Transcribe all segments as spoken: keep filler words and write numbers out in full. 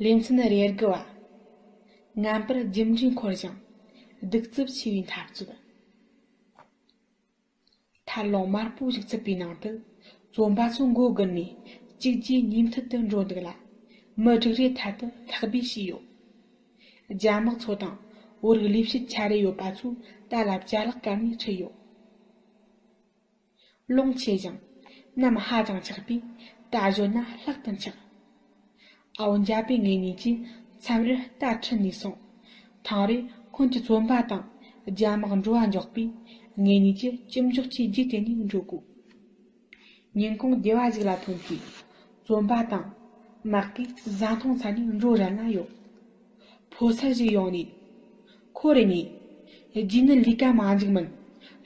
ལེ་ཚན་རེ་དགུ་བ། ངན་པར་རྒྱུ་འབྲས་འཁོར་ཞིང་གདུག་རྩུབ་ཆེ་བའི་འཐབ་རྩོད། ཐར་ལུང་དམར་པོ་བཞུགས་ཚུལ་པའི་ནང་དུ། བཙོན་པ་ཚོ་མགོ་སྒུར་ནས་གཅིག་རྗེས་གཉིས་མཐུད་དུ་འགྲོ་འདུག་ལ། མི་དྲུག་རེ་ཐད་དུ་ལྷག་པས་བྱས་ཡོད། རྒྱ་དམག་ཚོ་དང་བོད་རིགས་ལས་བྱེད་ཆ་རེ་ཡོད་པ་ཚོས་རྟ་ལ་ཅ་ལག་བཀལ་ནས་ཁྲིད་ཡོད། ཀློང་ཆེ་ཞིང་གནམ་ཧ་ཅང་ཆགས་པས་རྟ་བཞོན་ན་ལྷག་ཏུ་འཁྱག། ཨའོ་འཇའ་པའི་ངེད་གཉིས་ཀྱིས་མཚམས་རེར་རྟ་ཁྲིད་ནས་སོང་། ཐེངས་རེ་ཁོང་གི་བཙོན་པ་དང་རྒྱ་དམག་འགྲོ་བ་འཇོག་པས། ངེད་གཉིས་ཀྱིས་གཅིག་མགྱོགས་ཀྱིས་རྗེས་དེད་ནས་འགྲོ་དགོས། ཉིན་གུང་སྡེ་བ་ཞིག་ལ་ཐོན་དུས། བཙོན་པ་དང་དམག་གིས་བཟའ་འཐུང་ཚར་ནས་འགྲོ་རན་ན་ཡོད། ཕོ་གསར་ཞིག་ཡོང་ནས། ཁོ་རེ་ནས། རྗེས་ནི་ལས་ཀ་མ་འཇུག་མིན།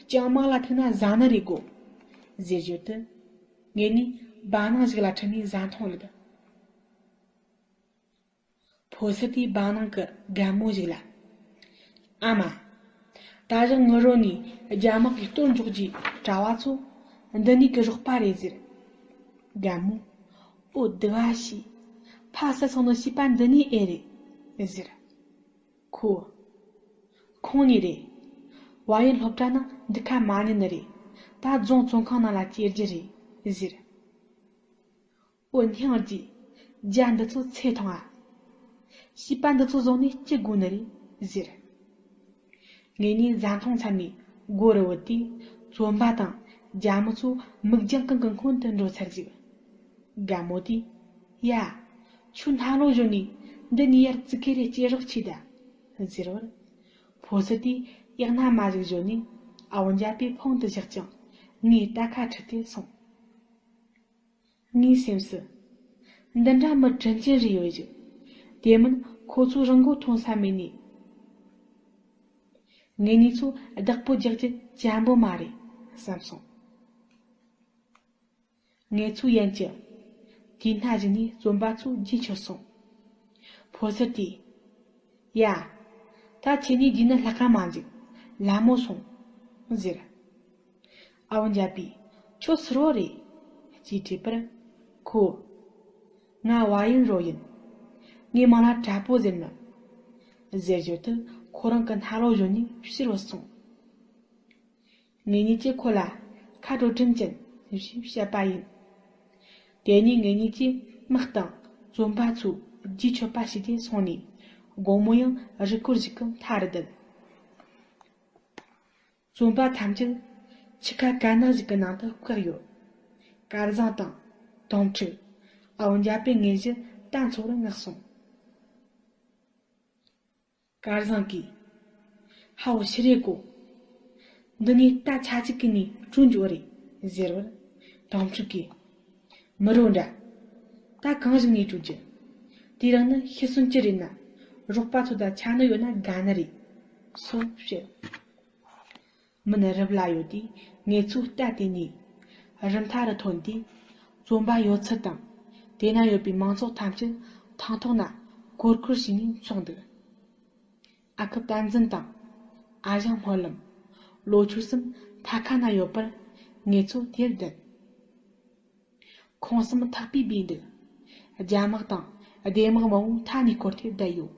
སྤྱང་དམག་ལ་ཐུག་ན་བཟའ་ནི་རེད་གོ། ཟེར་བརྗོད་དུས། ངེད་གཉིས་བར་སྣང་ཞིག་ལ་ཁྲིད་ནས་བཟའ་འཐུང་བླུགས། ཕོ་གསར་དེས་བར་སྣང་གི་རྒན་མོ་ཞིག་ལ། ཨ་མ། ད་ཞག་ངུ་རོ་ནས་རྒྱ་དམག་གིས་གཏོར་འཇོག་རྒྱུའི་གྲྭ་བ་ཚོ། འདི་ནས་གི་རོགས་པ་རེད་ཟེར། རྒན་མོ། ཨོ་བདེ་བ་བྱོས། ཕ་བསད་སོང་ནོ་བྱིས་པ་འདི་ནས་ཨེ་རེད། ཟེར། ཁོ། ཁོང་ནས་རེད། བ་ཡན་སློབ་གྲྭ་ནང་འདུག་ཁ་མ་ཉན་ནི་རེད། ད་རྫོང་བཙོན་ཁང་ནང་ལ་སྐྱེལ་རྒྱུ་རེད་ཟེར། ཨོ་སྙིང་རྗེ། རྒྱ་འདི་ཚོ་ཚེ་ཐུང་ཨ། བྱིས་པ་འདི་ཚོ་བཟུང་ནས་སྐྱེལ་དགོས་ནི་རེད་ཟེར། ངེད་གཉིས་བཟའ་འཐུང་ཚར་ནས་སྒོ་རུ་བུད་དུས། བཙོན་པ་དང་རྒྱ་མི་ཚོ་མིག་རྒྱང་གང་གི་སྔོན་དུ་འགྲོ་ཚར་ཅིག། རྒན་མོ་དེས། ཡ། ཁྱོད་སྣ་ལོ་གཞོན་ནས་འདི་ནས་ཡར་ཙི་གེ་རེ་སྐྱེལ་རོགས་བྱོས་ད། ཟེར་བར། ཕོ་གསར་དེས་ཡག་སྣ་མ་ཞིག་བཞོན་ནས་ཨའོ་འཇའ་པའི་ཕུང་དུ་བཞག་ཅིང་། ངའི་རྟ་ཁ་ཁྲིད་དེ་སོང་། ངའི་སེམས་སུ། འདི་འདྲ་མི་དྲིན་ཅན་རེ་ཡོད་ཅིག། དེ་མིན་ཁོ་ཚོ་རང་མགོ་ཐོན་ས་མེད་ནས། ངེད་གཉིས་ཚོ་བདག་པོ་རྒྱག་རྒྱུ་བྱམས་པོ་མ་རེད་བསམ་སོང་། ངེད་ཚོའི་ཡན་གྱི་དེའི་སྣ་གཞི་ནས་བཙོན་པ་ཚོ་རྗེས་ཆོད་སོང་། ཕོ་གསར་དེས། ཡ། ད་ཁྱེད་གཉིས་རྗེས་ནི་ལྷག་ག་མ་འཇུག། ལ་མོ་སོང་། ཟེར། ཨའོ་འཇའ་པས། ཁྱོད་སུ་རོ་རེད། ཅེས་དྲིས་པར། ཁོས། ང་བ་ཡན་རོ་ཡིན། ངའི་མིང་ལ་དྲ་པོ་ཟེར་ནི། ཟེར་བརྗོད་དུས་ཁོ་རང་གི་སྣ་ལོ་གཞོན་ནས་ཕྱིར་བུད་སོང་། ངེད་གཉིས་ཀྱིས་ཁོ་ལ་ཁ་དྲོ་དྲིན་ཅན་ཞེས་བཤད་པ་ཡིན། དེ་ནས་ངེད་གཉིས་ཀྱིས་དམག་དང་བཙོན་པ་ཚོའི་རྗེས་ཆོད་པ་བྱས་ཏེ་སོང་ནས། དགོང་མོ་ཡང་རི་སྐོར་ཞིག་གི་མཐའ་རུ་བསྡད། བཙོན་པ་ཐམས་ཅད་ཆུ་ཁ་དཀར་ནག་ཞིག་གི་ནང་དུ་བཀག་ཡོད། སྐལ་བཟང་དང་། དོང་ཕྲུག་ཨའོ་འཇའ་པས་ངེད་བཞི་རྟ་འཚོ་བར་མངགས་སོང་། སྐལ་བཟང་གིས། ཧའོ་ཤི་རེ་གོ། འདི་ནས་རྟ་ཆ་གཅིག་གི་ནས་བྲོས་འགྲོ་རེད་ཟེར་བར། དོང་ཕྲུག་གིས། མི་རོ་འདྲ། ད་གང་ཞིག་ནས་བྲོས་རྒྱུ། དེ་རིང་ནི་ཤི་གསོན་གྱི་རེད་ན། རོགས་པ་ཚོ་དང་ཆ་ནི་ཡོད་ན་དགའ་ནི་རེད། སོ་བཤད། མུན་རུབ་ལ་ཡོད་དུས་ངེད་ཚོའི་རྟ་དེད་ནས་རི་མཐའ་རུ་ཐོན་དུས། བཙོན་པ་ཡོད་ཚད་དང་། དེ་ན་ཡོད་པའི་མང་ཚོགས་ཐམས་ཅད་ཐང་ཐོག་ན་གོར་གོར་བྱས་ནས་འཚོགས་འདུག། ཨ་ཁུ་བསྟན་འཛིན་དང་། ཨ་ཞང་སྨོན་ལམ། ལོ་ཆུང་གསུམ་མཐའ་ཁ་ན་ཡོད་པར་ངེད་ཚོ་དེར་བསྡད། ཁོང་གསུམ་ཐག་པས་སྦས་འདུག། རྒྱ་དམག་དང་སྡེ་དམག་མང་བོ་མཐའ་ནས་བསྐོར་ཏེ་བསྡད་ཡོད།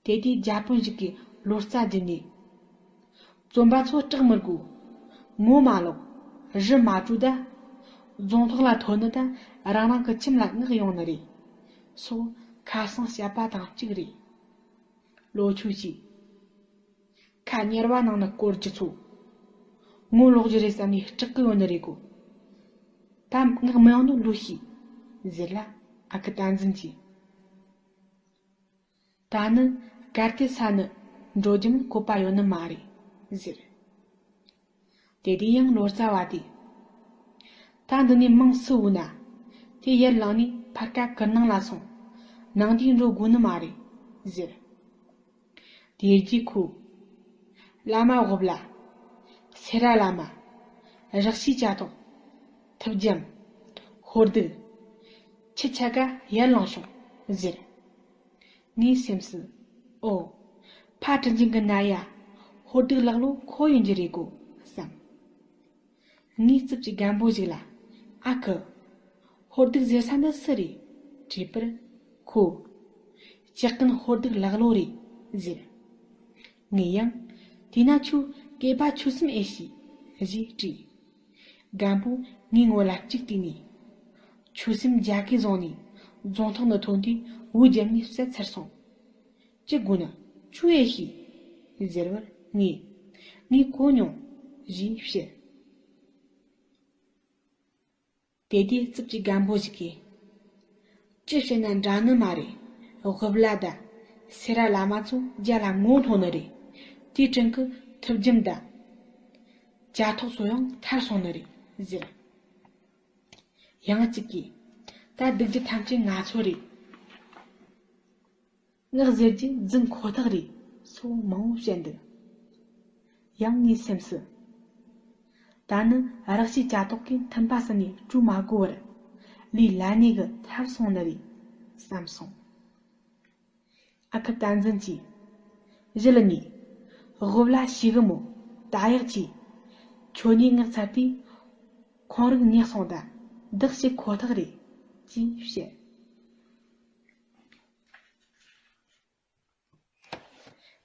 དེ་དུས་རྒྱ་དཔོན་ཞིག་གིས་ལོ་ཙཱ་བརྒྱུད་ནས། བཙོན་པ་ཚོ་སྐྲག་མི་དགོས། ངོ་མ་ལོག། རི་མ་བྲོས་ད། རྫོང་ཐོག་ལ་ཐོན་ནི་ད་རང་རང་གི་ཁྱིམ་ལ་མངགས་ཡོང་ནི་རེད། སོགས་ཁ་སང་བཤད་པ་དང་གཅིག་རེད། ལོ་ཆུང་ཞིག། ཁ་གཉེར་བ་ནང་ན་སྐོར་རྒྱུ་ཚོ། ངོ་ལོག་རྒྱུ་རེད་བསམ་ནས་སྐྲག་གི་ཡོད་ནི་རེད་གོ། ད་མངགས་མི་ཡོང་ནོ་ལོས་ཤེས། ཟེར་ལ་ཨ་ཁུ་བསྟན་འཛིན་གྱིས། ད་ནི་གར་དེ་ས་ནི་འགྲོ་རྒྱུ་མིན་བཀོད་པ་ཡོད་ནི་མ་རེད་ཟེར། དེ་དུས་ཡང་ལོ་ཙཱ་བ་དེས། ད་འདི་ནས་མིང་སུ་བོས་ན། དེ་ཡར་ལངས་ནས་ཕར་ཀ་གུར་ནང་ལ་སོང་། ནང་དུ་འགྲོ་དགོས་ནི་མ་རེད་ཟེར། དེ་རྗེས་ཁོས། བླ་མ་དབུ་བླ། སེ་ར་བླ་མ། རག་ཤིས་ཅ་ཐོག། ཐུབ་རྒྱམ། ཧོར་གདུགས། ཁྱེད་ཆ་ག་ཡར་ལངས་བྱུང་ཟེར། ངའི་སེམས་སུ། ཨོ། ཕ་དྲིན་ཅན་གི་ན་ཡ། ཧོར་གདུགས་ལག་ལོ་ཁོ་ཡིན་རྒྱུ་རེད་གོ་བསམ། ངའི་རྩིབ་ཀྱི་རྒན་པོ་ཞིག་ལ། ཨ་ཁུ། ཧོར་གདུགས་ཟེར་ས་འདི་སུ་རེད། དྲིས་པར། ཁོ། ལྕགས་ཀན་ཧོར་སྡིག་ལག་ལོ་རེད་ཟེར། ངས་ཡང་། དེས་ན་ཁྱོད་སྐེད་པ་ཆོད་སེམས་ཨེ་ཤེས་ཞེས་དྲིས། རྒན་པོས་ངའི་ངོ་ལ་གཅིག་བལྟས་ནས། ཆོད་སེམས་རྒྱ་གས་བཟུང་ནས་རྫོང་ཐོག་ནས་ཐོན་དུས་འུར་བརྒྱབ་ནས་བསད་ཚར་སོང་། ཅི་དགོས་ན་ཁྱོད་ཨེ་ཤེས་ཟེར་བར་ངས། ངས་གོ་མྱོང་ཞེས་བཤད། དེ་དུས་རྩིབས་ཀྱི་རྒན་པོ་ཞིག་གིས། ཅི་བཤད་ན་འདྲ་ནི་མ་རེད། དབུ་བླ་དང་སེ་ར་བླ་མ་ཚོ་རྒྱ་ལ་ངོ་ལྷོང་ནི་རེད། དེའི་དྲིན་གྱིས་ཐུབ་རྒྱམ་དང་ཇ་ཐོག་ཚོ་ཡང་ཐར་སོང་ནི་རེད་ཟེར། ཡང་གཅིག་གིས། ད་སྡིག་རྒྱུ་ཐམས་ཅད་ང་ཚོ་རེད། ངག་ཟེར་རྒྱུ་རྫུན་ཁོ་ཐག་རེད། སོགས་མང་བོ་བཤད་འདུག་ཡང་ངའི་སེམས་སུ། ད་ནི་རག་ཤིའི་ཇ་ཏོག་གིས་མཐུན་པ་ཟིན་ནས་བཀྲུ་མ་དགོས་པར། ལུས་ལ་ནི་གི་ཐར་སོང་ནི་རེད་བསམ་སོང་། ཨ་ཁུ་བསྟན་འཛིན་གྱིས། གཞི་ལ་ནི། དབུ་བླ་ཞིག་གི་མོ། ད་ཡག་གྱིས། ཁྱོད་ནི་ངག་ཚར་དུས། ཁོང་རང་ཉེག་སོང་ད། བདག་ཞིག་ཁོ་ཐག་རེད། ཅེས་བཤད།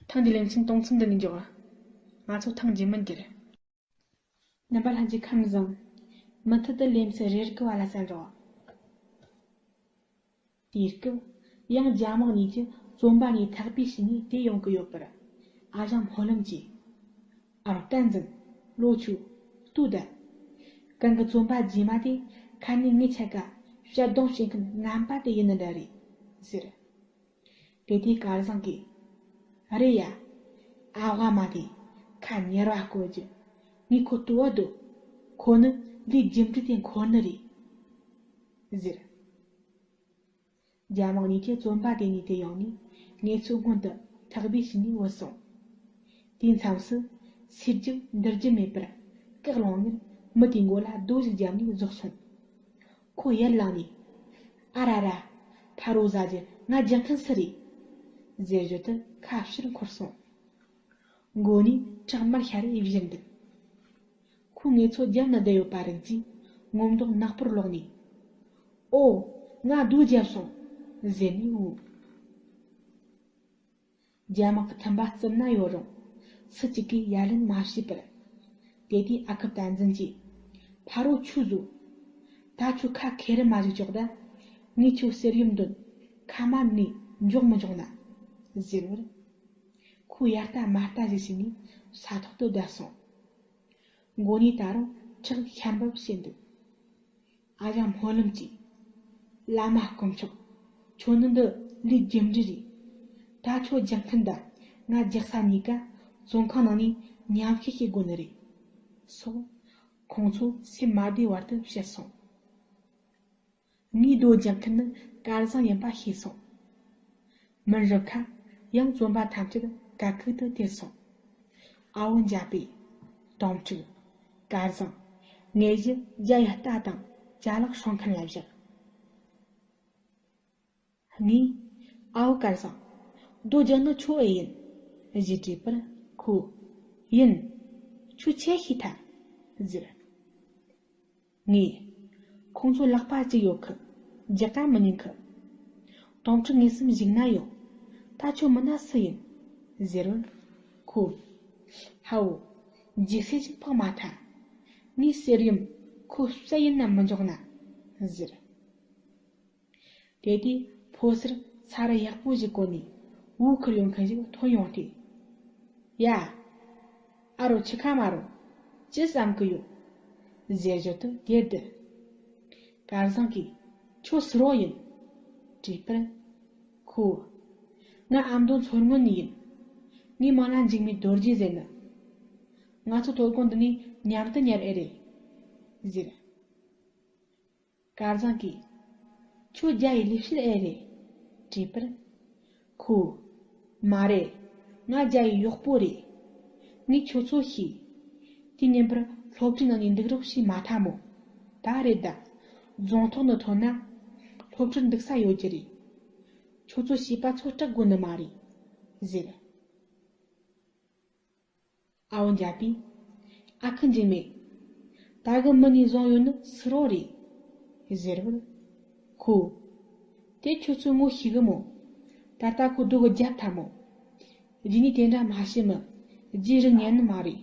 ཐེངས་འདིའི་ལེ་ཚན་གཏོང་མཚམས་འདི་ནས་འཇོག་ང་ཚོ་ཐེངས་རྗེས་མར་འགྱུར། རྣམ་པ་ལྷན་རྒྱས་ཁམས་བཟང་། མུ་མཐུད་དུ་ལེ་ཚན་རེ་དགུ་བ་ལ་གསན་རོགས། དེའི་སྐབས་ཡང་རྒྱ་དམག་གཉིས་ཀྱིས་བཙོན་པ་གཉིས་ཐག་པས་བྱས་ནས་དེད་ཡོང་གི་ཡོད་པར། ཨ་ཞང་སྨོན་ལམ་གྱིས། ཨ་རོ་བསྟན་འཛིན། ལོ་ཆུ། ལྟོས་དང་། གང་གི་བཙོན་པ་རྗེས་མ་དེ་ཁ་ནས་ངའི་ཆ་ག་ཞལ་གདོང་བྱེད་མཁན་ངན་པ་དེ་ཡིན་ནི་འདྲ་རེད་ཟེར། དེ་དུས་སྐལ་བཟང་གིས། རེད་ཡ། ཨ་ཝ་མ་དེ་ཁ་ཉེར་བ་བསྐོ་རྒྱུ། ངས་ཁོ་ལྟོས་བ་འདུག་ཁོ་ནི་ལས་རྒྱུ་འབྲས་དེ་འཁོར་ནི་རེད་ཟེར། རྒྱ་དམག་གཉིས་ཀྱིས་བཙོན་པ་དེ་གཉིས་དེད་ཡོང་ནས་ངེད་ཚོ་སྔོན་དུ་ཐག་པས་བྱས་ནས་བུད་སོང་། དེའི་མཚམས་སུ་སུས་རྒྱུ་འདིར་རྒྱུ་མེད་པར་བཀག་ལོང་ངེར་མི་དེའི་མགོ་ལ་རྡོ་ཞིག་བརྒྱབ་ནས་བཟུང་སོང་། ཁོ་ཡར་ལངས་ནས། ཨ་ར་ར། ཕ་རོ་ཟ་རྒྱུ་ང་རྒྱག་མཁན་སུ་རེད། ཟེར་བཞིན་དུ་ཁ་ཕྱིར་འཁོར་སོང་། མགོ་ནས་ཁྲག་དམར་ཤར་རེ་བཞིན་འདུག་ཁོས་ངེད་ཚོ་རྒྱབ་ན་བསྡད་ཡོད་པ་རིག་རྗེས་ངོ་མདོག་ནག་པོར་ལོག་ནས། ཨོ། ང་རྡོ་བརྒྱབ་སོང་། ཟེར་ནས་འུ། རྒྱ་དམག་གི་ཐུམ་པ་རྩིབ་ན་ཡོད་རུང་། སུ་གཅིག་གིས་ཡ་ལན་མ་བྱས་པར། དེ་དུས་ཨ་ཁུ་བསྟན་འཛིན་གྱིས། ཕ་རོ་ཁྱོད་བཟོ། ད་ཁྱོད་ཁ་ཁེར་མ་བཞུགས་ཆོག་ད། ངས་ཁྱོད་གསེར་ཡུམ་འདོན། ཁ་མ་ནས་འཇོག་མི་འཇོག་ན། ཟེར་བར། ཁོས་ཡ་ལྟ་མ་ལྟ་ཞིག་བྱས་ནས་ས་ཐོག་ཏུ་བསྡད་སོང་། མགོ་ནས་ད་རུང་ཁྲག་ཤར་འབབ་བྱས་འདུག་ཨ་ཞང་སྨོན་ལམ་གྱིས། བླ་མ་དཀོན་མཆོག་ཁྱོད་ནི་འདི་ལས་རྒྱུ་འབྲས་རེད། ད་ཁྱོད་རྒྱག་མཁན་དང་ང་རྒྱག་ས་གཉིས་ཀ་བཙོན་ཁང་ནང་ནས་མཉམ་བཤད་བྱེད་དགོས་ནི་རེད། སོགས། ཁོང་ཚོ་སེམས་མ་བདེ་བར་དུ་བཤད་སོང་། ངའི་རྡོ་རྒྱག་མཁན་ནི་སྐལ་བཟང་ཡིན་པ་ཤེས་སོང་། མི་རབས་ཁ་ཡང་བཙོན་པ་ཐམས་ཅད་ག་གུག་ཏུ་དེད་སོང་། ཨ་བོ་འཇའ་པེ། དོམ་ཕྲུག་སྐལ་བཟང་། ངེད་བཞི་རྒྱ་ཡི་རྟ་དང་ཅ་ལག་སྲུང་མཁན་ལ་བཞག་ངས། ཨ་བོ་སྐལ་བཟང་། རྡོ་རྒྱག་ནི་ཁྱོད་ཨེ་ཡིན། ཞེས་དྲིས་པར་ཁོས། ཡིན། ཁྱོད་ཆི་ཤེས་ཐལ། ཟེར། ངས། ཁོང་ཚོ་ལག་པ་གཅིག་ཡོད་ཁི། རྒྱག་ག་མི་ཉན་ཁི། དོམ་ཕྲུག་ངེད་གསུམ་གཞུག་ན་ཡོང་། ད་ཁྱོད་མིན་ན་སུ་ཡིན། ཟེར་བར། ཁོས། ཧ་བོ། འཇིགས་སེ་ཞིག་ཕོག་མ་ཐལ། ངའི་གསེར་ཡུམ་ཁོ་སུ་ཡིན་ན་མི་འཇོག་ན། ཟེར། དེ་དུས་ཕོ་གསར་ས་རུ་ཡག་པོ་ཞིག་བཀོལ་ནས་འུ་ཁུར་ཡོང་མཁན་ཞིག་ཐོན་ཡོང་སྟེ། ཡ། ཨ་རོ་ཁྱི་ཁ་མ་རོ། ཅི་བསམ་གི་ཡོད། ཟེར་བཞིན་དུ་དེར་དེར། སྐལ་བཟང་གིས། ཁྱོད་སུ་རོགས་ཡིན། དྲིས་པར། ཁོས། ང་ཨ་མདོ་མཚོ་སྔོན་ནས་ཡིན། ངའི་མིང་ལ་འཇིགས་མེད་རྡོ་རྗེ་ཟེར་ནི། ང་ཚོ་དོ་དགོང་འདི་ནས་མཉམ་དུ་ཉལ་ཨེ་རེད། ཟེར། སྐལ་བཟང་གིས། ཁྱོད་རྒྱ་ཡི་ལས་བྱེད་ཨེ་རེད། དྲིས་པར། ཁོས། མ་རེད། ང་རྒྱ་ཡི་གཡོག་པོ་རེད། ངས་ཁྱོད་ཚོ་ཤེས། དེ་ཉིན་པར་སློབ་གྲྭའི་ནང་ནས་འདུག་རོགས་བྱས་མ་ཐལ་མོ། ད་རེད་ད། རྫོང་ཐོག་ནས་ཐོན་ན། སློབ་གྲྭར་འདུག་ས་ཡོད་རྒྱུ་རེད། ཁྱོད་ཚོ་བྱིས་པ་ཚོ་སྐྲག་དགོས་ནི་མ་རེད། ཟེར། ཨ་བོ་འཇའ་པས། ཨ་ཁུ་འཇིགས་མེད། ད་གི་མི་ནས་བཟུང་ཡོད་ནི་སུ་རོགས་རེད། ཟེར་བར། ཁོས། དེ་ཁྱོད་ཚོས་ངོ་ཤེས་གི་མོ། ད་ལྟ་ཁོ་སྡུག་གི་རྒྱབ་ཐལ་མོ། རྗེས་ནས་དེ་འདྲ་མ་བྱེད་མི། རྗེས་རིག་ཉན་ནི་མ་རེད།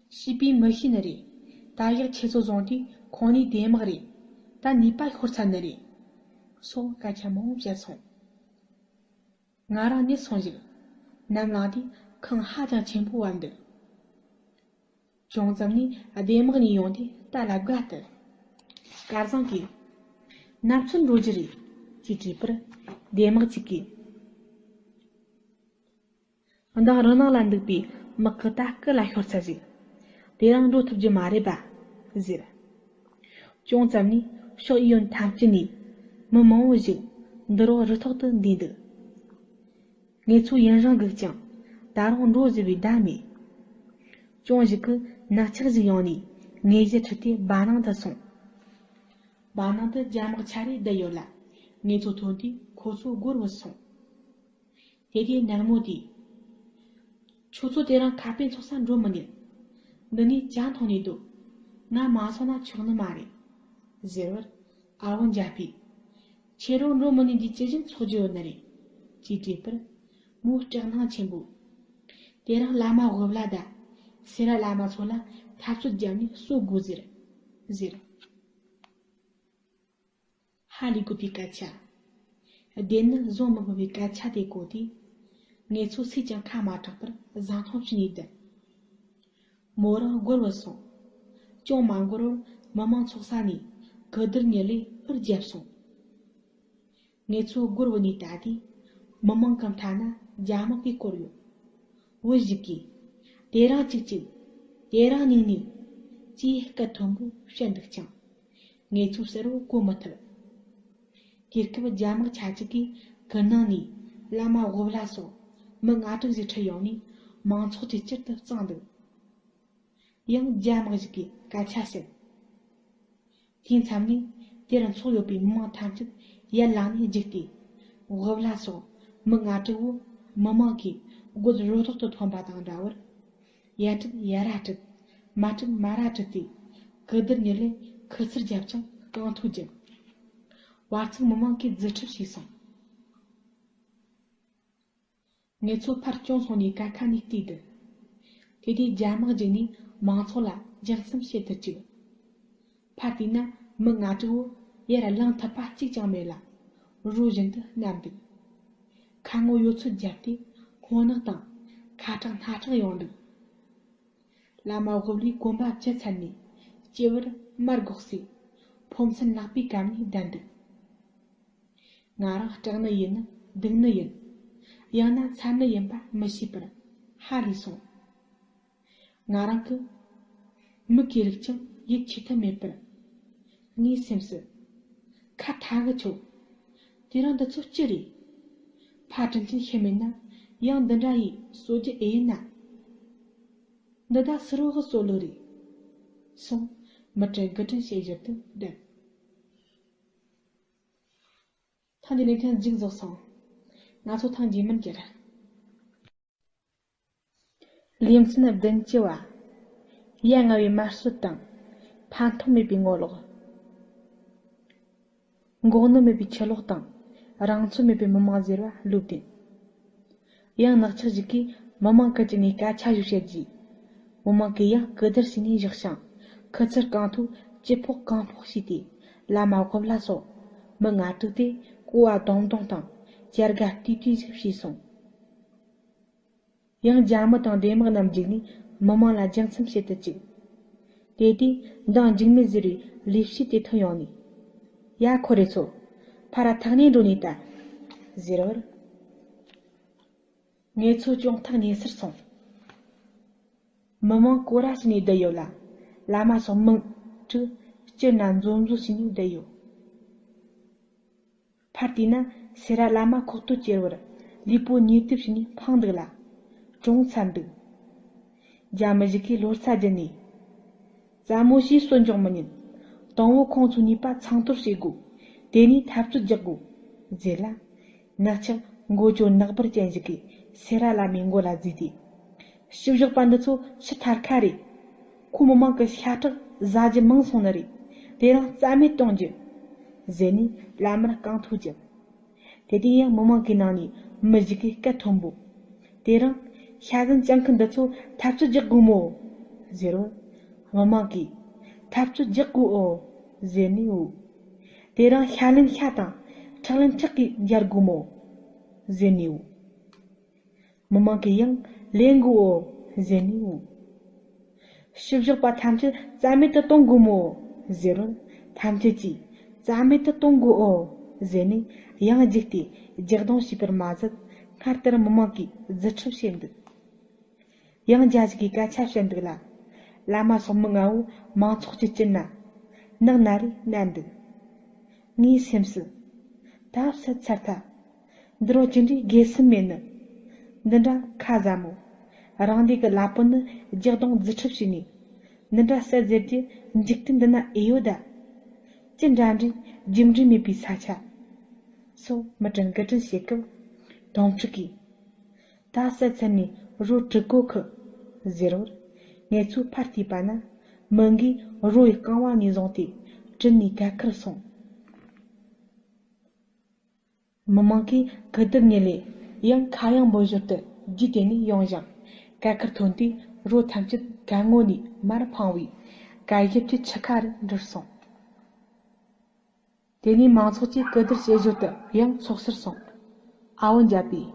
བྱིས་པས་མི་ཤེས་ནི་རེད། ད་ཡག་ཁྱེད་ཚོ་བཟུང་དུས་ཁོང་ནི་དེ་མག་རེད། ད་ནུས་པ་ཤོར་ཚར་ནི་རེད། སོགས་སྐད་ཆ་མང་བོ་བཤད་སོང་། ང་རང་ནི་སོང་ཞིག་ནམ་ལངས་དུས་ཁང་ཧ་ཅང་ཆེན་པོ་བབས་འདུག་ཅུང་ཙམ་ནས་སྡེ་དམག་གཉིས་ཡོང་དུས་རྟ་ལ་བརྒལ་ཏེ། སྐལ་བཟང་གིས། ནམ་ཚོད་འགྲོ་རྒྱུ་རེད། ཅེས་དྲིས་པར། སྡེ་དམག་གཅིག་གིས། མདང་རི་ནང་ལ་འདུག་པའི་དམག་གི་རྟ་སྐུ་ལ་ཤོར་ཚར་ཞིག་དེ་རིང་འགྲོ་ཐུབ་རྒྱུ་མ་རེད་པ། ཟེར། ཅུང་ཙམ་ནས་ཕྱོགས་གཡས་གཡོན་ཐམས་ཅད་ནས་མི་མང་བོ་ཞིག་འདི་རུ་རུ་ཐོག་ཏུ་འདུས་འདུག་ངེད་ཚོ་ཡུན་རིང་སྒུག་ཀྱང་ད་རུང་འགྲོ་ཟེར་བའི་བརྡ་མེད། ཅུང་ཞིག་གིས་ནག་ཆག་ཞིག་ཡོང་ནས་ངེད་གཞི་ཁྲིད་དེ་སྦ་ནང་དུ་སོང་། སྦ་ནང་དུ་རྒྱ་དམག་ཆ་རེ་བསྡད་ཡོད་ལ། ངེད་ཚོ་ཐོན་དུས་ཁོ་ཚོ་སྒོར་བུད་སོང་། དེ་དུས་ནག་མོ་དེས། ཁྱོད་ཚོ་དེ་རིང་ཁ་དཔེ་འཚོགས་ས་འགྲོ་མི་ཉན། འདི་ནས་ཇ་འཐུང་ནས་སྡོད། ང་མ་སོང་ན་ཆོག་ནི་མ་རེད། ཟེར་བར། ཨ་བོ་འཇའ་ཕིས། ཁྱེད་རང་འགྲོ་མི་ཉན་རྒྱུ་ཅི་བཞིན་འཚོགས་རྒྱུ་ཡོད་ནི་རེད། ཅེས་དྲིས་པར། མོའི་སྐྲག་སྣང་ཆེན་པོས། དེ་རིང་བླ་མ་ཝི་བླ་དང་སེ་ར་བླ་མ་ཚོ་ལ་འཐབ་རྩོད་བརྒྱབ་ནས་གསོད་དགོས་ཟེར། ཟེར། ཧ་ལས་དགོས་པའི་སྐད་ཆ། བདེན་ནི་བཟོ་མི་དགོས་པའི་སྐད་ཆ་དེ་གོ་དུས། ངེད་ཚོ་སུས་ཀྱང་ཁ་མ་གྲགས་པར་བཟང་ཐང་བྱས་ནས་བསྡད། མོ་རང་སྒོར་བུད་སོང་། ཅུང་མ་འགོར་བར་མི་མང་ཚོགས་ས་ནས་གོས་དར་ཉི་ལེ་ཕུར་བརྒྱབ་སོང་། ངེད་ཚོ་སྒོར་བུད་ནས་ལྟ་དུས། མི་མང་གི་མཐའ་ན་རྒྱ་དམག་གིས་བསྐོར་ཡོད། བུ་ཞིག་གིས། དེ་རིང་གཅིག་གཅིག་དེ་རིང་ཉིན་ནས། ཅེས་སྐད་མཐོན་པོས་བཤད་འདུག་ཀྱང་། ངེད་ཚོས་གསལ་བོ་གོ་མི་ཐུབ། དུས་སྐབས་རྒྱ་དམག་ཆ་གཅིག་གིས་གུར་ནང་ནས་བླ་མ་ཝི་བླ་སོགས་མི་ལྔ་དྲུག་ཞིག་ཁྲིད་ཡོང་ནས་མང་ཚོགས་ཀྱི་དཀྱིལ་དུ་བརྫངས་འདུག་ཡང་རྒྱ་དམག་ཞིག་གིས་སྐད་ཆ་བཤད། དེའི་མཚམས་ནས་དེར་འཚོགས་ཡོད་པའི་མི་མང་ཐམས་ཅད་ཡར་ལངས་ནས་རྒྱུགས་ཏེ། ཝི་བླ་སོགས་མི་ལྔ་དྲུག་བོ་མི་མང་གིས་སྒོ་རུ་ཐོག་ཏུ་ཐོན་པ་དང་འདྲ་བར། ཡར་ཁྲིད་ཡར་ར་ཁྲིད། མར་ཁྲིད་མར་ར་ཁྲིད་དེ། གོས་དར་ཉི་ལེ་ཁུ་ཚུར་བརྒྱབ་ཅིང་རྐང་ཐོག་བརྒྱབ། བར་ཚིགས་མི་མང་གིས་རྫུ་འཕྲུལ་བྱས་སོང་། ངེད་ཚོ་ཕར་བྱོལ་སོང་ནས་ཀ་ཁ་ནས་བལྟས་དུས། དེ་དུས་རྒྱ་དམག་བརྒྱུགས་ནས་མང་ཚོགས་ལ་ལྗགས་རྩོམ་བྱེད་དུ་བཅུག་ཕར་བལྟས་ན་མི་ལྔ་དྲུག་བོ་ཡར་ལངས་ཐུབ་པ་གཅིག་ཀྱང་མེད་ལ། རོ་བཞིན་དུ་མནར་འདུག་ཁ་ངོ་ཡོད་ཚད་བརྒྱབ་སྟེ་སྔོ་ནག་དང་ཁ་གྲག་སྣ་གྲག་ཡོང་འདུག་བླ་མ་ཝི་བླའི་གོམ་པ་བཅད་ཚར་ནས་སྤྱི་བོར་དམར་སྒོག་སའི་ཕོ་མཚན་ལག་པའི་གམ་ནས་བསྡད་འདུག་ང་རང་སྐྲག་ནི་ཡིན་ནམ་སྡུག་ནི་ཡིན། ཡང་ན་འཚབ་ནི་ཡིན་པ་མི་ཤེས་པར་ཧ་ལས་སོང་། ང་རང་གི་མིག་གིས་རིག་ཀྱང་ཡིད་ཆེས་ཐབས་མེད་པར། ངའི་སེམས་སུ། ཁ་ཐག་གི་ཆོད། དེ་རིང་འདི་ཚོ་ཅི་རེད། ཕ་དྲིན་ཆེན་ཤི་མེད་ན་ཡང་འདི་འདྲ་ཡི་གསོད་རྒྱུ་ཨེ་ཡིན་ན། འདི་ད་སུ་རོ་གི་གསོད་ལུགས་རེད། སོང་། མི་དྲན་དགུ་དྲན་བྱེད་བཞིན་དུ་བསྡད། ཐེངས་འདིའི་ལེ་ཚན་མཇུག་རྫོགས་སོང་། ང་ཚོ་ཐེངས་རྗེས་མར་མཇལ། ལེ་ཚན་བདུན་ཅུ་བ། ཡ་ང་བའི་དམར་གསོད་དང་། ཕན་ཐོགས་མེད་པའི་ངོ་ལོག་འགོག་ནུས་མེད་པའི་ཆུ་ལོག་དང་། རང་ཚོད་མེད་པའི་མི་མང་ཟེར་བ་ལོས་བདེན། ཡང་ནག་ཆག་ཞིག་གིས་མི་མང་ཀུན་གྱི་ནས་སྐད་ཆ་ཞིག་བཤད་རྗེས། མི་མང་གིས་ཡང་གོས་དར་བྱས་ནས་བཞག་ཞིང་། ཁུ་ཚུར་རྐང་ཐོག་ཅི་ཕོག་གང་ཕོག་བྱས་ཏེ། བླ་མ་ཝི་བླ་སོགས་མི་ལྔ་དྲུག་དེ་ཀོ་བ་སྡོང་སྡོང་དང་། གྱ་དགའ་ལྟོས་ལྟོས་ཞིག་བྱས་སོང་། ཡང་རྒྱ་མི་དང་སྡེ་དམག་རྣམས་བརྒྱུགས་ནས་མི་མང་ལ་ལྗགས་རྩོམ་བྱེད་དུ་བཅུག་དེ་དུས་མདང་འཇིགས་མེད་ཟེར་བའི་ལས་བྱེད་དེ་ཐོན་ཡོང་ནས། ཡ་ཁོ་རེ་ཚོ། ཕར་ར་ཐག་ཉེ་འགྲོ་ནས་ལྟ། ཟེར་བར། ངེད་ཚོ་ཅུང་ཐག་ཉེ་སར་སོང་། མི་མང་སྐོར་ར་བྱས་ནས་བསྡད་ཡོད་ལ། བླ་མ་སོགས་མི་དྲུག་སྤྱིར་ན་འཛོམས་འཛོམས་བྱས་ནས་བསྡད་ཡོད། ཕར་བལྟས་ན་སེ་ར་བླ་མ་ཁོག་སྟོད་ཅེར་བར་ལུས་པོ་ཉེས་གཏུབ་བྱས་ནས་འཕངས་འདུག་ལ། གྲོངས་ཚར་འདུག་རྒྱ་མི་ཞིག་གིས་ལོ་ཙཱ་བརྒྱུད་ནས། ཙ་མོ་ཞེས་གསོད་འཇོག་མི་ཉན། དང་པོ་ཁོང་ཚོའི་ནུས་པ་ཚང་དོར་བྱེད་དགོས། དེ་ནས་འཐབ་རྩོད་རྒྱག་དགོས། ཟེར་ལ། ནག་ཆག་མགོ་ཅོ་ནག་འབུར་ཅན་ཞིག་གིས་སེ་ར་བླ་མའི་མགོ་ལ་བརྫུས་ཏེ། བཤུ་གཞོག་པ་འདི་ཚོ་ཕྱི་ཐར་ཁ་རེད། ཁོ་མི་མང་གི་ཤ་ཁྲག་ཟ་རྒྱུ་མང་སོང་ནི་རེད། དེ་རིང་རྩ་མེད་གཏོང་རྒྱུ། ཟེར་ནས་བླ་མར་རྐང་ཐོག་བརྒྱབ། དེ་དུས་ཡང་མི་མང་གི་ནང་ནས་མི་ཞིག་གིས་སྐད་མཐོན་པོ། དེ་རིང་ཤ་ཟན་ཅན་ཁི་འདི་ཚོ་ཐབས་ཇུས་རྒྱག་དགོས་མོ། ཟེར་བར། མི་མང་གིས་ཐབས་ཇུས་རྒྱག་དགོས་ཨོ། ཟེར་ནས་འུ། དེ་རིང་ཤ་ལན་ཤ་དང་ཁྲག་ལན་ཁྲག་གིས་འཇལ་དགོས་མོ། ཟེར་ནས་འུ། མི་མང་གིས་ཡང་ལེན་དགོས་ཨོ། ཟེར་ནས་འུ། ཤི་བཞག་པ་ཐམས་ཅད་རྩ་མེད་དུ་གཏོང་དགོས་མོ། ཟེར་བར་ཐམས་ཅད་ཀྱིས་རྩ་མེད་དུ་གཏོང་དགོས་ཨོ། ཟེར་ནས་ཡང་རྒྱུགས་ཏེ་རྒྱག་རྡུང་བྱས་པར་མ་ཟད། སྔར་ལྟར་མི་མང་གིས་རྫུ་འཕྲུལ་བྱེད་འདུག་ཡང་རྒྱ་ཞིག་གིས་སྐད་ཆ་བཤད་འདུག་ལ། བླ་མ་སོགས་མི་ལྔ་བོ་མང་ཚོགས་ཀྱི་དཀྱིལ་ན་ནག་ན་རེ་མནན་འདུག་ངའི་སེམས་སུ། ད་བསད་ཚར་ཐལ། འདི་རུ་ཅི་འདྲའི་དགེ་སེམས་མེད་ནི། འདི་འདྲ་ཁ་ཟ་མོ། རང་འདི་གི་ལ་པོ་ནི་རྒྱག་རྡུང་རྫུ་འཕྲུལ་བྱས་ནས། འདི་འདྲ་བསད་ཟེར་གྱི་འཇིག་རྟེན་འདི་ན་ཨེ་ཡོད་ད། ཅི་འདྲ་འདྲའི་རྒྱུ་འབྲས་མེད་པའི་ས་ཆ། སོགས་མི་དྲན་དགུ་དྲན་བྱེད་སྐབས། དོང་ཕྲུག་གིས། ད་བསད་ཚར་ནས་རོ་དྲུད་གོ་ཁི། ཟེར་བར། ངེད་ཚོ་ཕར་བལྟས་པ་ན། མི་འགས་རོ་ཡི་རྐང་བ་ནས་བཟུང་སྟེ་དྲུད་ནས་ག་ཁར་སོང་། མི་མང་གིས་གུ་དུར་ཉིད་ལས་ཡང་ཁ་གཡང་འབོད་ཞོར་དུ་རྒྱུད་དེ་ནས་ཡོང་ཞིང་། ག་ཁར་ཐོན་དུས་རོ་ཐམས་ཅད་གད་ངོ་ནས་མར་འཕངས་པས་གད་ཞིབ་ཀྱི་ཆུ་ཁ་རུ་འགྲིལ་སོང་། དེ་ནས་མང་ཚོགས་ཀྱིས་གུ་དུར་བྱེད་ཞོར་དུ་ཡང་ཚོགས་སར་སོང་། ཨ་བོ་འཇའ་པས།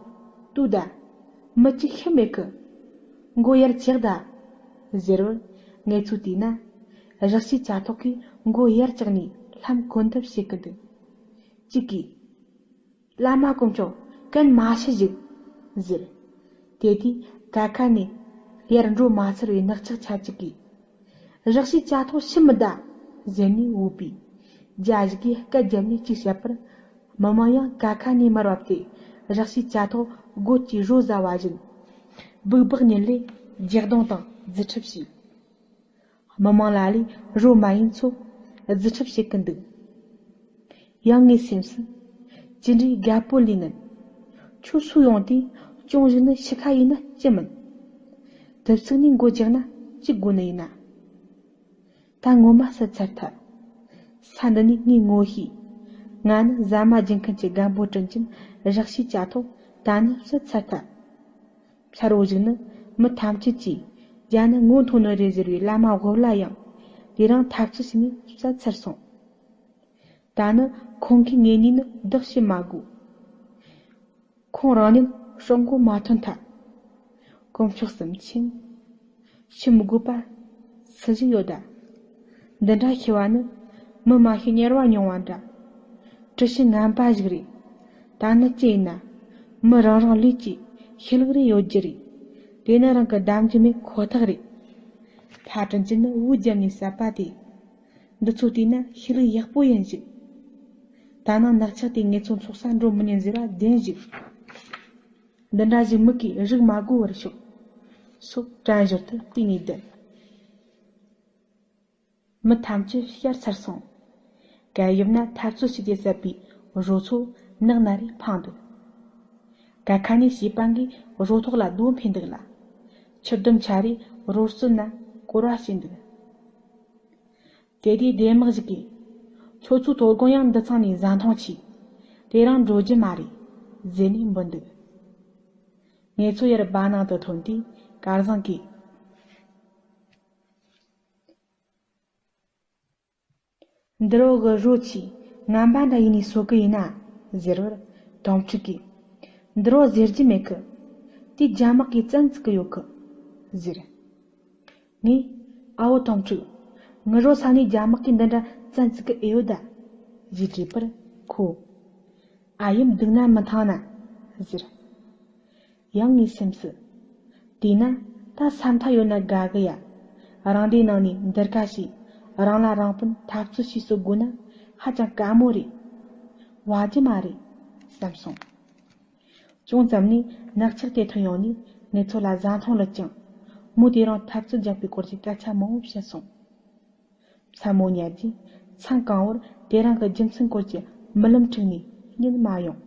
ལྟོས་ད། མི་གཅིག་ཤི་མེད་གི། མགོ་ཡར་བཀྱག་ད། ཟེར་བར་ངེད་ཚོས་བལྟས་ན། བཞག་བྱའི་ཅ་ཐོག་གིས་མགོ་ཡར་བཀྱག་ནས་ལྷམ་གོན་ཐབས་བྱེད་ཀྱི་འདུག་གཅིག་གིས། བླ་མ་དཀོན་མཆོག་གན་མ་ཤི་ཞིག་ཟེར། དེ་དུས་ཀ་ཁ་ནས་ཡར་འགྲོ་མ་ཚར་བའི་ནག་ཆག་ཆ་གཅིག་གིས། བཞག་བྱའི་ཅ་ཐོག་ཤི་མི་གདའ། ཟེར་ནས་འུ་པས། རྒྱ་ཞིག་གིས་སྐད་བརྒྱབ་ནས་གཅིག་བཤད་པར། མི་མང་ཡང་ཀ་ཁ་ནས་མར་བབས་ཏེ་བཞག་བྱའི་ཅ་ཐོག་སྒོ་གཅིག་རོ་ཟ་བ་བཞིན། སྦུག་སྦག་ཉིད་ལས་རྒྱག་རྡུང་དང་རྫུ་འཕྲུལ་བྱས། མི་མང་ལ་ལས་རོ་མ་ཡིན་ཚོ་རྫུ་འཕྲུལ་བྱེད་ཀྱི་འདུག་ཡང་ངའི་སེམས་སུ། ཅི་འདྲའི་རྒད་པོ་ལས་ངན། ཁྱོད་སུ་ཡོང་དུས་ཅུང་ཞིག་ནི་ཤི་ཁ་ཡིན་ན་ཅི་མིན། དུབ་ཚིགས་ནས་མགོ་རྒྱག་ན་ཅི་དགོས་ནི་ཡིན་ན། ད་ངོ་མ་བསད་ཚར་ཐལ། ས་འདི་ནས་ངས་ངོ་ཤེས། ང་ནི་ཟ་མ་སྦྱིན་མཁན་གྱི་རྒན་པོ་དྲིན་ཅན་བཞག་བྱའི་ཅ་ཐོག་ད་ནི་བསད་ཚར་ཐལ། ཕྱི་རོ་ཞིག་ནི་མི་ཐམས་ཅད་ཀྱིས་རྒྱ་ནི་ངོ་མཐོང་ནི་རེད་ཟེར་བའི་བླ་མ་ཝོ་ལ་ཡང་དེ་རིང་ཐབས་ཇུས་བྱས་ནས་བསད་ཚར་སོང་། ད་ནི་ཁོང་གིས་ངེད་གཉིས་ནི་བདག་བྱེད་མ་དགོས། ཁོང་རང་ཉིད་སྲོག་མགོ་མ་ཐོན་ཐལ། དཀོན་མཆོག་གསུམ་མཁྱེན། ཤི་མི་དགོས་པ་སུ་ཞིག་ཡོད་ད། འདི་འདྲ་ཤི་བ་ནི་མི་མ་ཤི་དམྱལ་བ་མྱོང་བ་འདྲ། དྲི་ཞིམ་ངན་པ་ཞིག་རེད། ད་ནི་ཅི་ཡིན་ན། མི་རང་རང་ལུས་ཀྱི་ཤི་ལུགས་རེ་ཡོད་རྒྱུ་རེད། དེ་ནི་རང་གིས་བདམས་རྒྱུ་མེད་ཁོ་ཐག་རེད། ལྷ་དྲིན་ཅན་ནི་འུ་བརྒྱབ་ནས་བསད་པ་དེ། འདི་ཚོ་བལྟས་ན་ཤི་ལུགས་ཡག་པོ་ཡིན་ཞིག་ད་ནང་ནག་ཆག་དེས་ངེད་ཚོ་འཚོགས་ས་འགྲོ་མི་ཉན་ཟེར་བ་བདེན་ཞིག་འདི་འདྲ་ཞིག་མིག་གིས་རིག་མ་དགོས་པར་ཤོག་སོགས་དྲན་ཞོར་དུ་བལྟས་ནས་བསྡད། མི་ཐམས་ཅད་བཤར་ཚར་སོང་། གད་ཡིབ་ན་འཐབ་རྩོད་བྱས་ཏེ་བསད་པའི་རོ་ཚོ་ནག་ན་རེ་འཕངས་འདུག་གད་ཁ་ནས་བྱིས་པ་འགས་རོ་ཐོག་ལ་རྡོ་འཕེན་འདུག་ལ། ཆུ་ལྡུམ་ཆ་རེ་རོ་བརྩིགས་ན་སྐོར་བ་བྱས་འདུག་དེ་དུས་སྡེ་དམག་ཞིག་གིས། ཁྱོད་ཚོའི་དོ་དགོང་ཡང་འདི་ཚང་ནས་བཟའ་འཐུང་བྱོས། དེ་རིང་འགྲོ་རྒྱུ་མ་རེད། ཟེར་ནས་འབོད་འདུག་ངེད་ཚོ་ཡར་སྦ་ནང་དུ་ཐོན་དུས་སྐལ་བཟང་གིས། འདི་རོ་གི་རོ་ཆེས་ངན་པ་འདྲ་ཡིན་ནས་གསོད་གི་ཡིན་ན། ཟེར་བར། དོང་ཕྲུག་གིས། འདི་རོ་ཟེར་རྒྱུ་མེད་གི། དེ་རྒྱ་དམག་གིས་བཙན་འཛུལ་གི་ཡོད་གི། ཟེར། ངས། ཨ་བོ་དོང་ཕྲུག་ངའི་རོ་ས་ནས་རྒྱ་དམག་གིས་འདི་འདྲ་བཙན་འཛུལ་གི་ཨེ་ཡོད་ད། ཞེས་དྲིས་པར་ཁོས། ཨ་ཡེམ་སྡུག་ན་མི་ཐང་ན། ཟེར། ཡང་ངའི་སེམས་སུ། དེས་ན་ད་ས་མཐའ་ཡོད་ན་དགའ་གི་ཡ། རང་སྡེའི་ནང་ནས་འདིར་ཁ་ཞིག་རང་ལ་རང་དཔུང་འཐབ་རྩོད་བྱས་གསོད་དགོས་ན་ཧ་ཅང་དཀའ་མོ་རེད། བ་རྒྱུ་མ་རེད། བསམ་སོང་། ཅུང་ཙམ་ནས་ནག་ཆག་དེ་ཐོན་ཡོང་ནས་ངེད་ཚོ་ལ་བཟའ་འཐུང་ལུས་ཀྱང་། མོ་དེ་རང་འཐབ་རྩོད་རྒྱག་པའི་སྐོར་གྱི་སྐད་ཆ་མང་བོ་བཤད་སོང་། མཚན་མོ་ཉལ་རྗེས་མཚན་གང་བོར་དེ་རིང་གི་རྒྱུ་མཚན་སྐོར་གྱི་རྨི་ལམ་དཀྲུགས་ནས་གཉིད་མ་ཡོང་།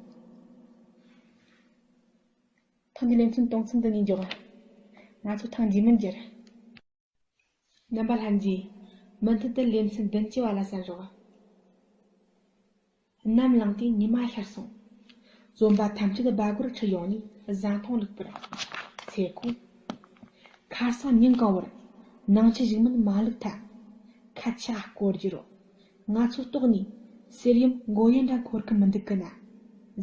ཐེངས་འདིའི་ལེ་ཚན་གཏོང་མཚམས་འདི་ནས་འཇོག་ང་ཚོ་ཐེངས་རྗེས་མར་མཇལ། རྣམ་པ་ལྷན་རྒྱས། མུ་མཐུད་དུ་ལེ་ཚན་བདུན་ཅུ་བ་ལ་གསན་རོགས། ནམ་ལངས་དུས་ཉི་མ་ཤར་སོང་། བཙོན་པ་ཐམས་ཅད་སྦ་སྒོར་ཁྲིད་ཡོང་ནས་བཟའ་འཐུང་བླུགས་པར། ཚེ་ཁོ། ཁ་སང་ཉིན་གང་བོར་ནང་ཆུ་ཞིག་མིན་མ་བླུགས་ཐལ། ཁ་ཆ་སྐོར་རྒྱུ་རོ། ང་ཚོ་ལྟོགས་ནས་ཟེར་ཡུམ་མགོ་ཡན་འདྲ་འཁོར་གི་མི་འདུག་གི་ན།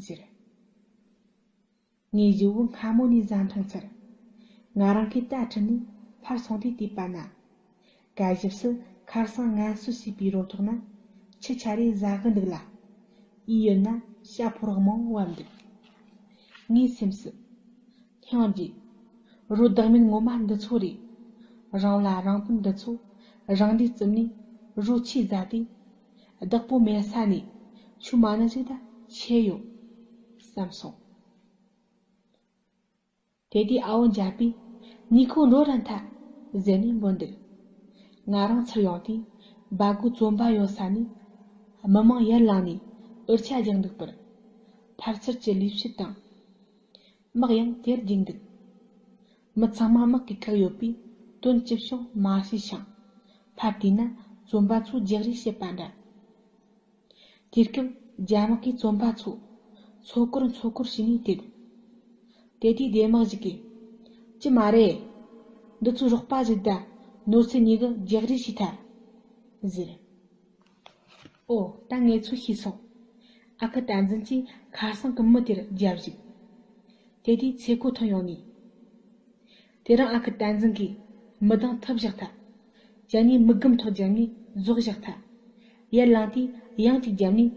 ཟེར། ངས་ཞི་བོ་སྔ་མོ་ནས་བཟའ་འཐུང་ཚར། ང་རང་གིས་རྟ་ཁྲིད་ནས་ཕར་སོང་དུས་བལྟས་པ་ན། གད་ཞབས་སུ་ཁར་སང་ངལ་གསོ་བྱས་པའི་རོ་ཐོག་ན་ཆུ་ཆ་རེ་ཟ་གི་འདུག་ལ། ཡིད་ཡོད་ན་ཤ་ཕོར་མང་བབ་འདུག་ངའི་སེམས་སུ། སྙིང་རྗེ། རོ་བདག་མེད་ངོ་མ་འདི་ཚོ་རེད། རང་ལ་རང་དཔོན་འདི་ཚོ་རང་འདི་རྩིབ་ནས་རོ་ཆས་ཟ་དུས། བདག་པོ་མེད་ས་ནས་ཆུ་མ་ནི་ཞིག་ད་ཆེ་ཡོད། བསམ་སོང་། དེ་དུས་ཨ་བོ་འཇའ་པས་ནི་ཁོ་འགྲོ་རན་ཐལ་ཟེར་ནས་འབོད་འདུག་ང་རང་ཚུར་ཡོང་དུས་སྦ་སྒོ་བཙོན་པ་ཡོད་ས་ནས་མི་མང་ཡར་ལངས་ནས་འུར་ཆ་རྒྱག་འདུག་པར། ཕར་ཚུར་གྱི་ལུས་ཕྱིར་དང་། དམག་ཡང་དེར་རྒྱུག་འདུག་མི་ཚང་མ་དམག་གིས་བཀག་ཡོད་པས་དོན་ཅི་བྱུང་མ་ཤེས་ཤིང་། ཕར་བལྟས་ན་བཙོན་པ་ཚོས་རྒྱག་རེས་བྱེད་པ་འདྲ། དེ་སྐབས་རྒྱ་དམག་གིས་བཙོན་པ་ཚོ་མཚོ་སྐོར་མཚོ་སྐོར་བྱས་ནས་དེད། དེ་དུས་སྡེ་དམག་ཞིག་གིས། ཅི་མ་རེད། འདི་ཚོ་རོགས་པ་ཞིག་དང་ནོར་སྲིད་གཉིས་ཀྱིས་རྒྱག་རེས་བྱས་ཐལ། ཟེར། ཨོ། ད་ངས་ཚོད་ཤེས་སོང་། ཨ་ཁུ་བསྟན་འཛིན་གྱིས་ཁ་སང་གི་མི་དེར་རྒྱབ་བཞུགས། དེ་དུས་ཚེ་ཁོ་ཐོན་ཡོང་ནས། དེ་རིང་ཨ་ཁུ་བསྟན་འཛིན་གྱིས་མི་གདང་ཐུབ་བཞག་ཐལ། ཅན་ནས་མིག་སྒམ་ཐོག་བརྒྱབ་ནས་རྫོགས་བཞག་ཐལ། ཡར་ལངས་དུས་ཡང་གཅིག་བརྒྱབ་ནས་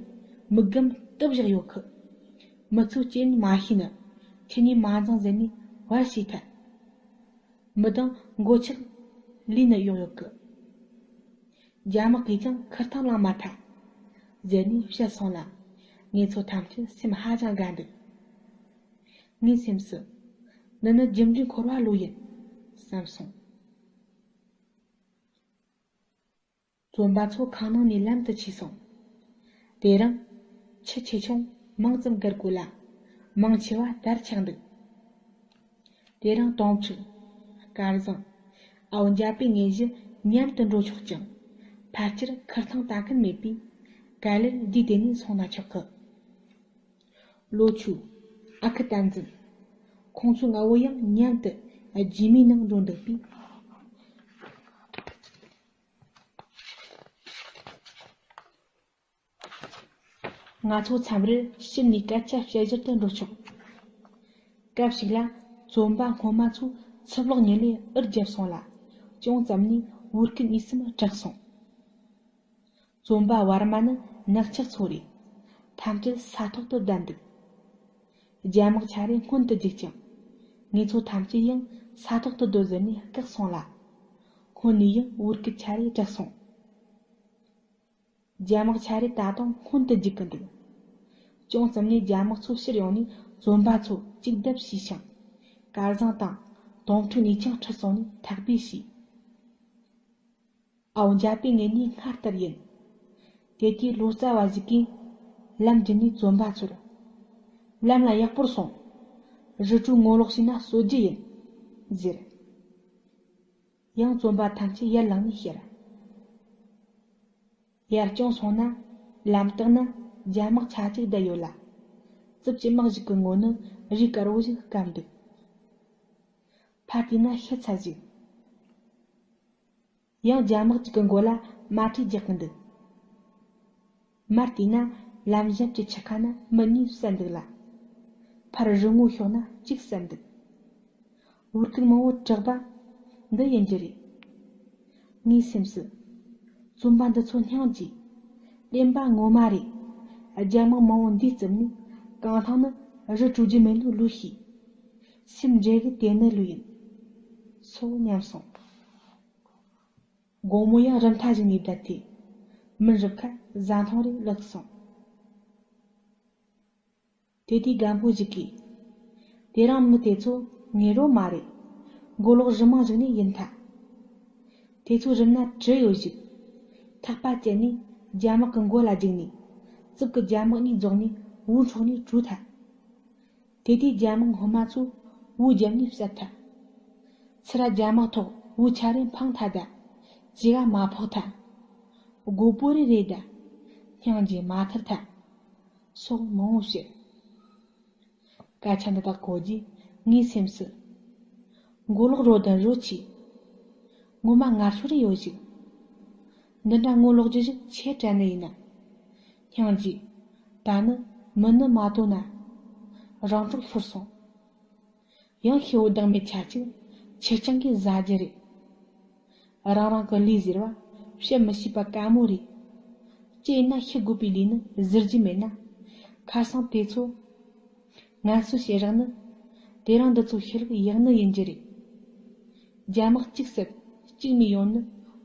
མིག་སྒམ་བཏུབ་བཞག་ཡོད་གི། མི་ཚོས་ཅི་ཡིན་མ་ཤེས་ནི། ཁྱེད་གཉིས་མ་འཛིང་ཟེར་ནས་བར་བྱས་ཐལ། མི་གདང་མགོ་ཆག་ལུས་ནི་གཡོགས་ཡོད་གི། རྒྱ་དམག་གིས་ཀྱང་ཁུར་ཐང་བླངས་མ་ཐལ། ཟེར་ནས་བཤད་སོང་ལ། ངེད་ཚོ་ཐམས་ཅད་སེམས་ཧ་ཅང་དགའ་འདུག་ངའི་སེམས་སུ། འདི་ནི་རྒྱུ་འབྲས་འཁོར་བ་ལོས་ཡིན། བསམ་སོང་། བཙོན་པ་ཚོ་ཁང་ནང་ནས་ལམ་དུ་ཆས་སོང་། དེ་རིང་། ཆུ་ཆེ་ཆུང་མང་ཙམ་བརྒལ་དགོས་ལ། མང་ཆེ་བ་དར་ཆགས་འདུག་དེ་རིང་དོང་ཕྲུག་སྐལ་བཟང་། ཨའོ་འཇའ་པའི་ངེད་བཞི་མཉམ་དུ་འགྲོ་ཆོག་ཅིང་། ཕལ་ཆེར་ཁུར་ཐང་ལྟ་མཁན་མེད་པས། ག་ལེར་འདིའི་དེ་ནས་སོང་ན་ཆོག་གི། ལོ་ཆུ། ཨ་ཁུ་བསྟན་འཛིན། ཁོང་ཚོ་ལྔ་བོ་ཡང་མཉམ་དུ་རྒྱུས་མའི་ནང་འགྲོ་འདུག་པས། ང་ཚོ་མཚམས་རེར་ཕྱིར་ནས་སྐད་ཆ་བཤད་ཞོར་དུ་འགྲོ་ཆོག་སྐབས་ཤིག་ལ་བཙོན་པ་སྔོན་མ་ཚོས་ཚུར་ལོག་ཉིན་ལས་འུར་བརྒྱབ་སོང་ལ། ཅུང་ཙམ་ནས་འུར་སྐད་གཉིས་གསུམ་གྲགས་སོང་། བཙོན་པ་བར་མ་ནི་ནག་ཆག་ཚོ་རེད། ཐམས་ཅད་ས་ཐོག་ཏུ་བསྡད་འདུག་རྒྱ་དམག་ཆ་རེ་སྔོན་དུ་རྒྱུག་ཅིང་། ངེད་ཚོ་ཐམས་ཅད་ཡང་ས་ཐོག་ཏུ་སྡོད་ཟེར་ནས་བཀག་སོང་ལ། སྔོན་ནས་ཡང་འུར་སྐད་ཆ་རེ་གྲགས་སོང་། རྒྱ་དམག་ཆ་རེ་ད་དུང་སྔོན་དུ་རྒྱུག་གི་འདུག་ཅུང་ཙམ་ནས་རྒྱ་དམག་ཚོ་ཕྱིར་ཡོང་ནས་བཙོན་པ་ཚོ་གཅིག་བརྡབ་བྱས་ཤིང་། སྐལ་བཟང་དང་དོང་ཕྲུག་གཉིས་ཀྱང་ཁྲིད་སོང་ནས་ཐག་པས་བྱས། ཨའོ་འཇའ་པའི་ངེད་གཉིས་སྔར་ལྟར་ཡིན། དེ་དུས་ལོ་ཙཱ་བ་ཞིག་གིས་ལམ་བརྒྱུད་ནས་བཙོན་པ་ཚོར། ལམ་ལ་ཡག་པོར་སོང་། རི་ཁྲོད་ངོ་ལོག་བྱས་ན་གསོད་རྒྱུ་ཡིན། ཟེར། ཡང་བཙོན་པ་ཐམས་ཅད་ཡར་ལངས་ནས་ཤར། ཡར་ཅུང་སོང་ན་ལམ་ལྟག་ན་རྒྱ་དམག་ཆ་གཅིག་བསྡད་ཡོད་ལ། རྩིབས་ཀྱི་དམག་ཞིག་གི་ངོ་ནས་རས་དཀར་བོ་ཞིག་བཀབ་འདུག་ཕར་བལྟས་ན་ཤི་ཚར་ཞིག་ཡང་རྒྱ་དམག་ཅིག་གི་མགོ་ལ་དམར་ཁྲིད་རྒྱག་གི་འདུག་མར་བལྟས་ན་ལམ་གཞན་གྱི་ཆུ་ཁ་ན་མི་གཉིས་བསད་འདུག་ལ། ཕར་རི་ངོ་ཕྱོགས་ན་གཅིག་བསད་འདུག་འུར་སྐད་མང་བོ་གྲགས་པ་འདི་ཡིན་རྒྱུ་རེད། ངའི་སེམས་སུ། བཙོན་པ་འདི་ཚོ་སྙིང་རྗེ། བདེན་པ་ངོ་མ་རེད། རྒྱ་དམག་མང་བོ་འདིའི་རྩིབ་ནས་གང་ཐང་ནི་རི་དྲོ་རྒྱུ་མེད་ནོ་ལོས་ཤེས། སེམས་འདྲེ་གི་དེ་ནི་ལོས་ཡིན། སོ་སྙམ་སོང་། དགོང་མོ་ཡང་རུམ་ཐག་ཞིག་ནས་བསྡད་དེ། མུན་རུབ་ཁར་བཟའ་འཐུང་རེ་བླུགས་སོང་། དེ་དུས་རྒན་པོ་ཞིག་གིས། དེ་རིང་མི་དེ་ཚོ་ངའི་རོ་མ་རེད། མགོ་ལོག་རི་མང་ཞིག་ནས་ཡིན་ཐལ། དེ་ཚོ་རུམ་ན་གྲི་ཡོད་ཞིག་ཐག་པ་བཅད་ནས་རྒྱ་དམག་གི་མགོ་ལ་རྒྱུག་ནས། རྩིབ་ཀྱི་རྒྱ་དམག་གཉིས་རྫོགས་ནས་འུར་འཕྲོག་ནས་བྲོས་ཐལ། དེ་དུས་རྒྱ་དམག་སྔོན་མ་ཚོས་འུར་བརྒྱབ་ནས་བསད་ཐལ། ཚུར་རྒྱ་དམག་ཐོག་འུར་ཆ་རེ་འཕངས་ཐལ་ད། ཅི་ག་མ་ཕོག་ཐལ། རྒོད་པོ་རེ་རེད་ད། སྙིང་རྗེ་མ་ཐར་ཐལ། སོགས་མང་བོ་བཤད། སྐད་ཆ་འདི་དག་གོ་རྗེས་ངའི་སེམས་སུ། མགོ་ལོག་རོ་དང་རོ་ཆེ། ངོ་མ་ངར་ཤོར་རེ་ཡོད་ཞིག་འདི་འདྲ་ངོ་ལོག་རྒྱུ་ཞིག་ཆེ་དྲན་ནི་ཡིན་ན། སྙིང་རྗེ། ད་ནི་མི་ནི་མ་དོ་ན། རང་གྲོགས་ཤོར་སོང་། ཡང་ཤི་བོ་བདག་མེད་ཆ་གཅིག་ཁྱེར་རྐྱང་གིས་ཟ་རྒྱུ་རེད། རང་རང་གི་ལས་ཟེར་བ་བཤད་མི་ཤེས་པ་དཀའ་མོ་རེད། ཅི་ཡིན་ན་ཤི་དགོས་པའི་ལས་ནི་ཟེར་རྒྱུ་མེད་ན། ཁ་སང་དེ་ཚོ་ངལ་གསོ་བྱེད་རག་ནི། དེ་རིང་འདི་ཚོ་ཤི་ལུགས་ཡག་ནི་ཡིན་རྒྱུ་རེད། རྒྱ་དམག་གཅིག་བསད་གཅིག་མི་ཡོང་ནི་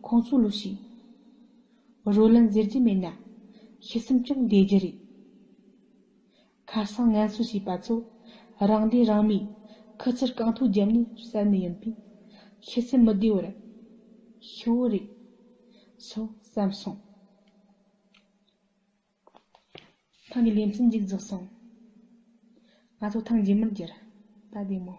ཁོང་ཚོ་ལོས་ཤེས། རོ་ལན་ཟེར་རྒྱུ་མེད་ན། ཤི་སེམས་ཀྱང་བདེ་རྒྱུ་རེད། ཁ་སང་ངལ་གསོ་བྱས་པ་ཚོ་རང་བདེ་རང་མིས་ཁུ་ཚུར་རྐང་ཐོག་བརྒྱབ་ནས་བསད་ནི་ཡིན་པས། ཤི་སེམས་མི་བདེ་བར་ཤི་བོ་རེད། སོ་བསམ་སོང་། ཐང་གི་ལེ་ཚན་མཇུག་རྫོགས་སོང་། ང་ཚོ་ཐང་རྗེས་མར་མཇལ། ད་བདེ་མོ།